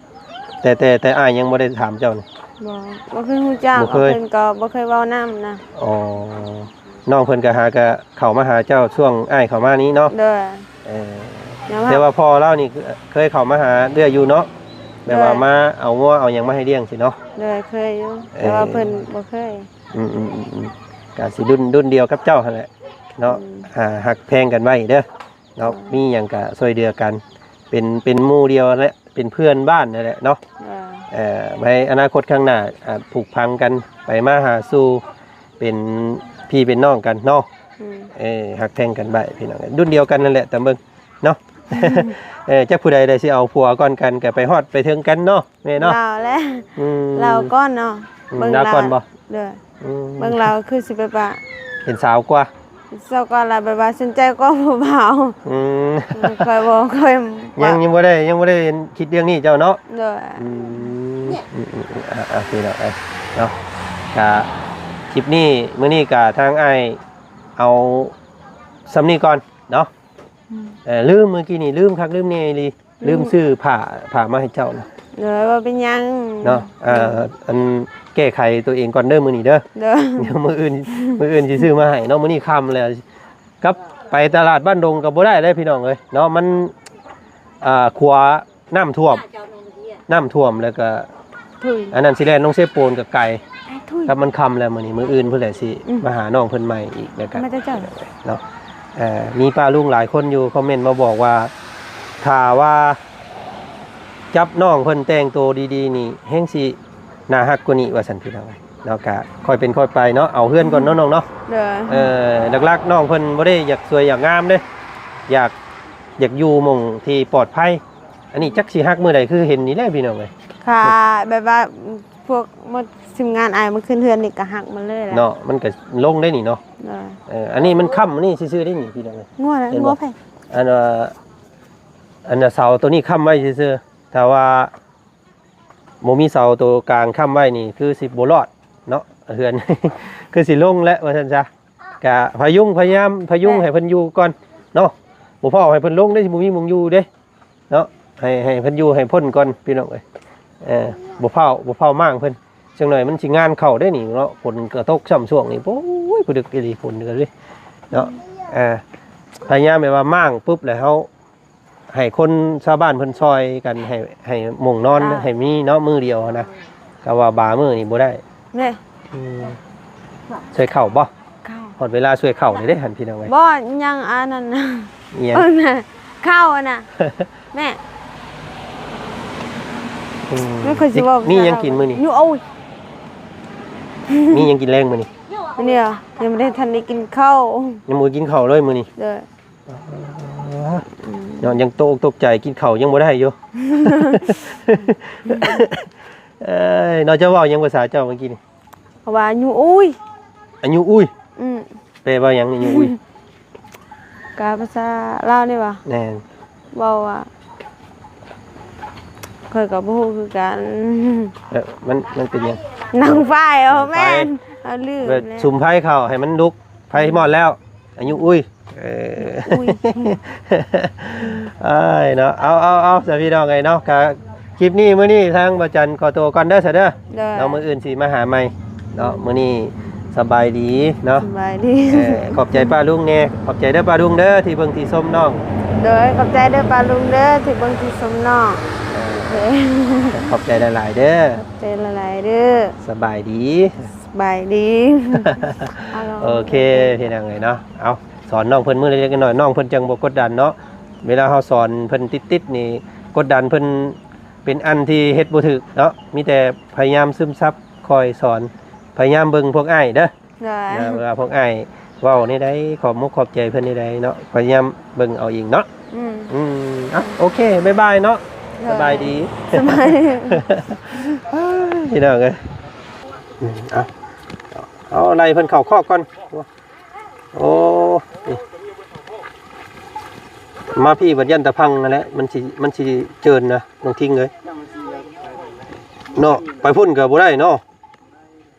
ແຕ່ ແຕ່ ແຕ່ອ້າຍຍັງບໍ່ໄດ້ຖາມເຈົ້ານະ. ບໍ່ ບໍ່ເຄີຍຮູ້ຈັກ ບໍ່ເຄີຍ ເພິ່ນກໍບໍ່ເຄີຍເວົ້ານຳນະ. ອໍ ນ້ອງເພິ່ນກໍຫາ ກໍເຂົ້າມາຫາເຈົ້າຊ່ວງອ້າຍເຂົ້າມານີ້ເນາະ. ໂດຍ ເອີ ແຕ່ວ່າພໍ່ລາວນີ້ເຄີຍເຂົ້າມາຫາເອື້ອຍຢູ່ເນາະ ແບບວ່າມາເອົາງົວເອົາຫຍັງມາໃຫ້ລ້ຽງຊີ້ເນາະ. ໂດຍ ເຄີຍຢູ່ ແຕ່ວ່າເພິ່ນບໍ່ເຄີຍ. ອືມໆ ກະຊິລຸ້ນ ລຸ້ນດຽວກັບເຈົ້າຫັ້ນແຫຼະເນາະ. ອືມ ອ່າ ຮັກແພງກັນໄວ້ເດີເນາະ. ມີຫຍັງກະຊ່ວຍເຫຼືອກັນ ເປັນ ເປັນໝູ່ດຽວແຫຼະ ເປັນເພື່ອນບ້ານນັ້ນແຫຼະເນາະ. ເອີ ໃນອະນາຄົດຂ້າງໜ້າ ອາດຜູກຝັງກັນ ໄປມາຫາສູ່ ເປັນພີ່ເປັນນ້ອງກັນເນາະ. ເອີ ຮັກແພງກັນໄວ້ພີ່ນ້ອງ ລຸ້ນດຽວກັນນັ້ນແຫຼະ ຕາມເບິ່ງເນາະ. ເອີ ຈັກຜູ້ໃດໄດ້ຊິເອົາຜົວກ່ອນກັນ ກໍໄປຮອດໄປເຖິງກັນເນາະ ແມ່ເນາະ. ລາວແຫຼະ ອືມ ລາວກ່ອນເນາະ. ອືມ ເບິ່ງລາວກ່ອນບໍ່? ເດີ ອືມ ເບິ່ງລາວຄືຊິໄປປະ ເຫັນສາວກວ່າ ສາວກວ່າລະ ແບບວ່າສົນໃຈກວ່າຜູ້ບ່າວ. ອືມ ຂ້ອຍບໍ່ ຂ້ອຍ ຍັງ ຍັງບໍ່ໄດ້ ຍັງບໍ່ໄດ້ຄິດເລື່ອງນີ້ເຈົ້າເນາະ. ໂດຍ ອືມ ອືມໆ ອ່າ ໂອເຄເນາະ ເນາະ. ກະຄລິບນີ້ ມື້ນີ້ກະທາງອ້າຍເອົາສ່ຳນີ້ກ່ອນເນາະ. ອືມ ເອີ ລືມ ມື້ກີ້ນີ້ລືມຄັກລືມແນ່ອີ່ຫຼີ. ອືມ ລືມຊື້ຜ້າ ຜ້າມາໃຫ້ເຈົ້ານະ. ໂດຍ ບໍ່ເປັນຫຍັງເນາະ. ເອີ ອັນ ແກ້ໄຂຕົວເອງກ່ອນເດີມື້ນີ້ເດີ. ໂດຍ ດຽວມື້ອື່ນ ມື້ອື່ນຊິຊື້ມາໃຫ້ເນາະ. ມື້ນີ້ຄ່ຳແລ້ວ ກັບໄປຕະຫຼາດບ້ານດົງກໍບໍ່ໄດ້ເດ້ພີ່ນ້ອງເອີຍເນາະ. ມັນ ອ່າ ຂົວນ້ຳຖ້ວມ ນ້ຳຖ້ວມແລ້ວກໍ ທຸຍ ອັນນັ້ນຊິແລ່ນລົງເຊໂປນກໍໄກ. ທຸຍ ກັບມັນຄ່ຳແລ້ວມື້ນີ້ ມື້ອື່ນພຸ້ນແຫຼະຊິ ອືມ ມາຫານ້ອງເພິ່ນໃໝ່ອີກແລ້ວກໍ ມາແຕ່ເຈົ້າເນາະ. ເອີ ມີປ້າລຸງຫຼາຍຄົນຢູ່ຄອມເມັນມາບອກວ່າ ຖ້າວ່າຈັບນ້ອງເພິ່ນແຕ່ງໂຕດີໆນີ້ ແຮ່ງຊິໜ້າຮັກກວ່ານີ້ວ່າຊັ້ນພີ່ນ້ອງເນາະ. ກະຄ່ອຍເປັນຄ່ອຍໄປເນາະ ເອົາເຮືອນກ່ອນເນາະນ້ອງເນາະ. ໂດຍ ເອີ ຫຼັກໆນ້ອງເພິ່ນບໍ່ໄດ້ຢາກສວຍຢາກງາມເດ້ ຢາກ ຢາກຢູ່ໝ່ອງທີ່ປອດໄພ. ອັນນີ້ຈັກຊິຮັກມື້ໃດ ຄືເຫັນນີ້ແຫຼະພີ່ນ້ອງເອີຍ. ຄ່າ ແບບວ່າພວກໝົດທີມງານອ້າຍມາຂຶ້ນເຮືອນນີ້ກໍຮັກໝົດເລີຍແຫຼະເນາະ. ມັນກໍລົງໄດ້ນີ້ເນາະ. ໂດຍ ເອີ ອັນນີ້ມັນຄ້ຳນີ້ຊື່ໆໄດ້ນີ້ພີ່ນ້ອງເອີຍ. ງົວນະ ເຫັນບໍ່? ງົວໃຜ? ອັນວ່າ ອັນນ່າ ເສົາໂຕນີ້ຄ້ຳໄວ້ຊື່ໆ ຖ້າວ່າ ບໍ່ມີເສົາໂຕກາງຄ້ຳໄວ້ນີ້ ຄືຊິບໍ່ລອດເນາະ ເຮືອນ ຄືຊິລົງແຫຼະວ່າຊັ້ນຊະ. ກະພະຍຸງ ພະຍາຍາມພະຍຸງ ແມ່ນ ໃຫ້ເພິ່ນຢູ່ກ່ອນເນາະ. ບໍ່ຟ້າວໃຫ້ເພິ່ນລົງເດ້ ຊິບໍ່ມີໝ່ອງຢູ່ເດ້ເນາະ. ໃຫ້ ໃຫ້ເພິ່ນຢູ່ໃຫ້ພົ້ນກ່ອນພີ່ນ້ອງເອີຍ. ເອີ ບໍ່ຟ້າວ ບໍ່ຟ້າວມ້າງເພິ່ນ ຈັກໜ້ອຍມັນຊິງານເຂົ້າເດ້ນີ້ເນາະ. ຝົນກໍຕົກຊ້ຳຊ່ວງນີ້ ໂອ້ຍ ປຶກອີ່ຫຼີ ຝົນກໍເດ້ເນາະ. ເອີ ພະຍາຍາມແບບວ່າມ້າງປຶບແລ້ວເຮົາ ໃຫ້ຄົນຊາວບ້ານເພິ່ນຊ່ອຍກັນ ໃຫ້ ໃຫ້ໝ່ອງນອນ ເຈົ້າ ໃຫ້ມີເນາະ ມື້ດຽວຫັ້ນນະ. ກໍວ່າບາມື້ນີ້ບໍ່ໄດ້ ແມ່ນ ອືມ ຊ່ວຍເຂົ້າບໍ່? ເຂົ້າ ຮອດເວລາຊ່ວຍເຂົ້າແລ້ວເດ້ຫັ້ນ ພີ່ນ້ອງເອີຍ. ບໍ່ ຍັງອັນນັ້ນນະ ອີຫຍັງ? ເອີນະ ເຂົ້ານະ ແມ່ ອືມ ມັນຄືຊິເວົ້າ ມີຫຍັງກິນມື້ນີ້? ໂອ້ຍ ມີຫຍັງກິນແລງມື້ນີ້? ມື້ນີ້ຫວາ? ຍັງບໍ່ໄດ້ທັນໄດ້ກິນເຂົ້າ ຍັງບໍ່ກິນເຂົ້າເລີຍມື້ນີ້. ໂດຍ ອືມ ເນາະ ຍັງຕົກອົກຕົກໃຈ ກິນເຂົ້າຍັງບໍ່ໄດ້ຢູ່. ເອີຍ ເນາະ ເຈົ້າເວົ້າຫຍັງພາສາເຈົ້າເມື່ອກີ້ນີ້? ເຂົາວ່າອາຍຸອຸ້ຍ ອາຍຸອຸ້ຍ. ອືມ ແປວ່າຫຍັງອາຍຸອຸ້ຍ? ກະພາສາລາວນີ້ຫວາ? ແມ່ນ ເວົ້າວ່າ ຂ້ອຍກໍບໍ່ຮູ້ຄືກັນ. ເອີ ມັນ ມັນເປັນຫຍັງ? ໜັງໄຟ. ເອີ ໜັງໄຟ ແມ່ນ ເອົາລືມແລ້ວ. ສຸມໄຟເຂົ້າໃຫ້ມັນລຸກ ໄຟມອດແລ້ວ ອາຍຸອຸ້ຍ. ເອີ ອຸ້ຍ ເອີຍເນາະ. ເອົາ ເອົາ ເອົາ ສະພີ່ນ້ອງເອີຍເນາະ ກະຄລິບນີ້ ມື້ນີ້ທາງບ່າວຈັນຂໍໂຕກ່ອນເດີ ສະເດີ. ໂດຍ ເນາະ ມື້ອື່ນຊິມາຫາໃໝ່ເນາະ. ມື້ນີ້ສະບາຍດີເນາະ ສະບາຍດີ. ເອີ ຂອບໃຈປ້າລຸງແດ່ ຂອບໃຈເດີປ້າລຸງເດີ ທີ່ເບິ່ງທີ່ຊົມນ້ອງ. ໂດຍ ຂອບໃຈເດີປ້າລຸງເດີ ທີ່ເບິ່ງທີ່ຊົມນ້ອງ. ເອີ ໂອເຄ ຂອບໃຈຫຼາຍໆເດີ ຂອບໃຈຫຼາຍໆເດີ. ສະບາຍດີ ສະບາຍດີ. ໂອເຄ ພີ່ນ້ອງເອີຍເນາະ ເອົາ ສອນນ້ອງເພິ່ນມື້ເລັກໆນ້ອຍໆ ນ້ອງເພິ່ນຈັ່ງບໍ່ກົດດັນເນາະ. ເວລາເຮົາສອນເພິ່ນຕິດໆນີ້ ກົດດັນເພິ່ນເປັນອັນທີ່ເຮັດບໍ່ຖືກເນາະ. ມີແຕ່ພະຍາຍາມຊຶມຊັບ ຄອຍສອນ ພະຍາຍາມເບິ່ງພວກອ້າຍເດີ. ໂດຍ ເວລາພວກອ້າຍເວົ້າແນວໃດ ຂອບມຸກຂອບໃຈເພິ່ນແນວໃດເນາະ ພະຍາຍາມເບິ່ງເອົາເອງເນາະ. ອືມ ອືມ ເອົາ ໂອເຄ ບາຍບາຍເນາະ. ໂດຍ ສະບາຍດີ ສະບາຍດີ. ພີ່ນ້ອງເອີຍ ອືມ ເອົາ ເອົາ ໄລ່ເພິ່ນເຂົ້າຄອກກ່ອນ. ໂອ້ ມາພີ້ບັດຢ້ານຕາພັງຫັ້ນແຫຼະ ມັນຊິ ມັນຊິເຈີນນະ ນ້ອງທິງເອີຍເນາະ. ໄປພຸ້ນກໍບໍ່ໄດ້ເນາະ.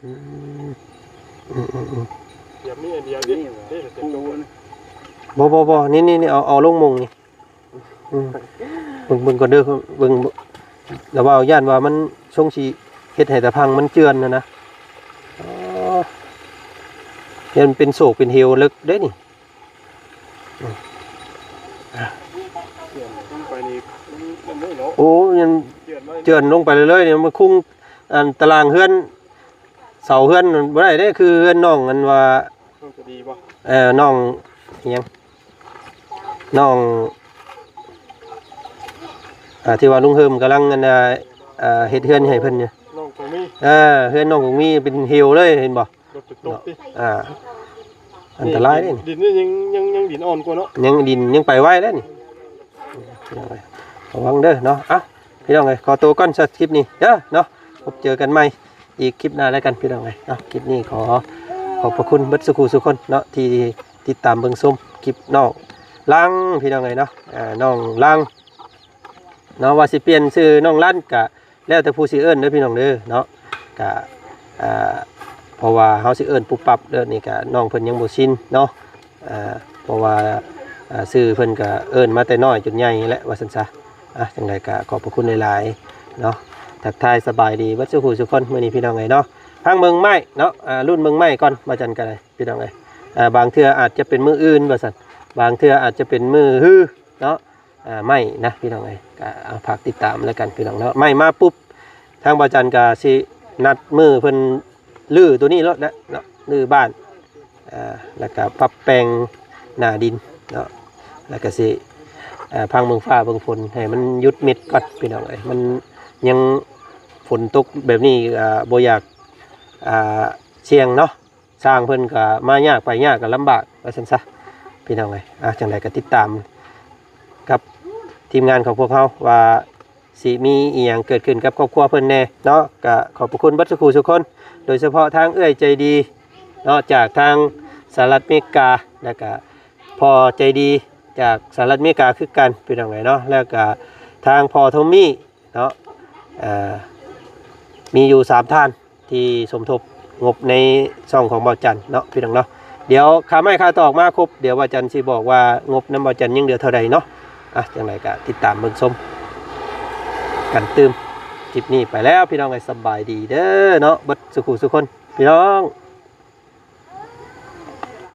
ອືມ ອືມ ອືມ ອືມ ດຽວມີອັນດຽວນີ້ ນີ້ ນີ້ ນີ້ ບໍ່ ບໍ່ ບໍ່ ນີ້ ນີ້ ນີ້ ເອົາ ເອົາລົງມຸງນີ້. ອືມ ເບິ່ງ ເບິ່ງກ່ອນເດີ ເບິ່ງ ລະເວົ້າຢ້ານວ່າມັນຊົງຊິເຮັດໃຫ້ຕາພັງມັນເຈື່ອນຫັ້ນນະ. ອໍ ຢ້ານເປັນໂສກເປັນເຫວເລິກເດ້ນີ້. ອືມ ດຽວ ນີ້ເນາະ ໂອ້ ຍັງເຈື່ອນໄວ້ ເຈື່ອນລົງໄປເລື້ອຍໆນີ້ ມັນຄຸງອັນຕະລາງເຮືອນ ເສົາເຮືອນມັນບໍ່ໄດ້ເດ້ ຄືເຮືອນນ້ອງອັນວ່າ ນ້ອງຈະດີບໍ່ ເອີ ນ້ອງອີ່ຫຍັງ ນ້ອງ ອ່າ ທີ່ວ່າລຸງເຮີມກຳລັງອັນ ອ່າ ເຮັດເຮືອນໃຫ້ເພິ່ນຢູ່ ນ້ອງກອງມີ ເອີ ເຮືອນນ້ອງກອງມີເປັນເຫວເລີຍ ເຫັນບໍ່? ລົດໄປຕົກຕິ ອ່າ ອັນຕະລາຍເດ້ນີ້ ດິນນີ້ຍັງ ຍັງ ຍັງດິນອ່ອນກວ່າເນາະ ຍັງດິນຍັງໄປໄວເດ້ນີ້ ລະວັງເດີເນາະ ເອົ້າ ພີ່ນ້ອງເອີຍ ຂໍໂຕກ່ອນສຳລັບຄລິບນີ້ເດີເນາະ ພົບເຈີກັນໃໝ່ອີກຄລິບໜ້າແລ້ວກັນ ພີ່ນ້ອງເອີຍເນາະ ຄລິບນີ້ຂໍຂອບພະຄຸນເບິດສູ່ຜູ້ສູ່ຄົນເນາະ ທີ່ຕິດຕາມເບິ່ງຊົມຄລິບນ້ອງລັງ ພີ່ນ້ອງເອີຍເນາະ ອ່າ ນ້ອງລັງ ເນາະ ວ່າຊິປ່ຽນຊື່ນ້ອງລັນກະແລ້ວແຕ່ຜູ້ຊິເອີ້ນເດີພີ່ນ້ອງເດີເນາະ ກະ ອ່າ ເພາະວ່າເຮົາຊິເອີ້ນປຸບປັບເດີນີ້ກະນ້ອງເພິ່ນຍັງບໍ່ຊິນເນາະ ອ່າ ເພາະວ່າ ອ່າ ຊື່ເພິ່ນກະເອີ້ນມາແຕ່ນ້ອຍຈົນໃຫຍ່ແຫຼະວ່າຊັ້ນຊະ ອ່າ ຈັ່ງໃດກະຂອບພະຄຸນຫຼາຍໆເນາະ ທັກທາຍສະບາຍດີເບິດສູ່ຜູ້ສູ່ຄົນ ມື້ນີ້ພີ່ນ້ອງເອີຍເນາະ ຟັງເບິ່ງໄມ້ເນາະ ອ່າ ລຸ້ນເບິ່ງໄມ້ກ່ອນ ວ່າຈັ່ງໃດກະໄດ້ພີ່ນ້ອງເອີຍ ອ່າ ບາງເທື່ອອາດຈະເປັນມື້ອື່ນວ່າຊັ້ນ ບາງເທື່ອອາດຈະເປັນມື້ຮືເນາະ ອ່າ ໄມ້ນະພີ່ນ້ອງເອີຍ ກະເອົາຝາກຕິດຕາມແລ້ວກັນພີ່ນ້ອງເນາະ ໄມ້ມາປຸບ ທາງບ່າວຈັນກະຊິນັດມື້ເພິ່ນຮື້ໂຕນີ້ໂລດແຫຼະເນາະ ຮື້ບ້ານ ອ່າ ແລ້ວກະປັບແປງໜ້າດິນເນາະ ແລ້ວກະຊິ ອ່າ ພັງເບິ່ງຟ້າເບິ່ງຝົນໃຫ້ມັນຢຸດເມັດກ່ອນພີ່ນ້ອງເອີຍ ມັນຍັງຝົນຕົກແບບນີ້ ອ່າ ບໍ່ຢາກ ອ່າ ສ່ຽງເນາະ ຊ່າງເພິ່ນກະມາຍາກໄປຍາກກະລຳບາກວ່າຊັ້ນຊະ ພີ່ນ້ອງເອີຍ ອ່າ ຈັ່ງໃດກະຕິດຕາມກັບທີມງານຂອງພວກເຮົາວ່າຊິມີອີ່ຫຍັງເກີດຂຶ້ນກັບຄອບຄົວເພິ່ນແດ່ເນາະ ກະຂອບພະຄຸນເບິດສູ່ຜູ້ສູ່ຄົນ ໂດຍສະເພາະທາງເອື້ອຍໃຈດີເນາະ ຈາກທາງສະຫະລັດອາເມລິກາ ແລ້ວກະພໍ່ໃຈດີຈາກສະຫະລັດອາເມລິກາຄືກັນ ພີ່ນ້ອງເອີຍເນາະ ແລ້ວກະທາງພໍ່ໂທມມີ ເນາະ ເອີ ມີຢູ່ສາມທ່ານທີ່ສົມທົບງົບໃນຊ່ອງຂອງບ່າວຈັນເນາະ ພີ່ນ້ອງເນາະ ດຽວຄ່າໄມ້ຄ່າຕອກມາຄົບ ດຽວບ່າວຈັນຊິບອກວ່າງົບນຳບ່າວຈັນຍັງເຫຼືອເທົ່າໃດເນາະ ອ່ະ ຈັ່ງໃດກະຕິດຕາມເບິ່ງຊົມກັນຕື່ມ ຄລິບນີ້ໄປແລ້ວ ພີ່ນ້ອງເອີຍ ສະບາຍດີເດີເນາະ ເບິດສູ່ຜູ້ສູ່ຄົນ ພີ່ນ້ອງ.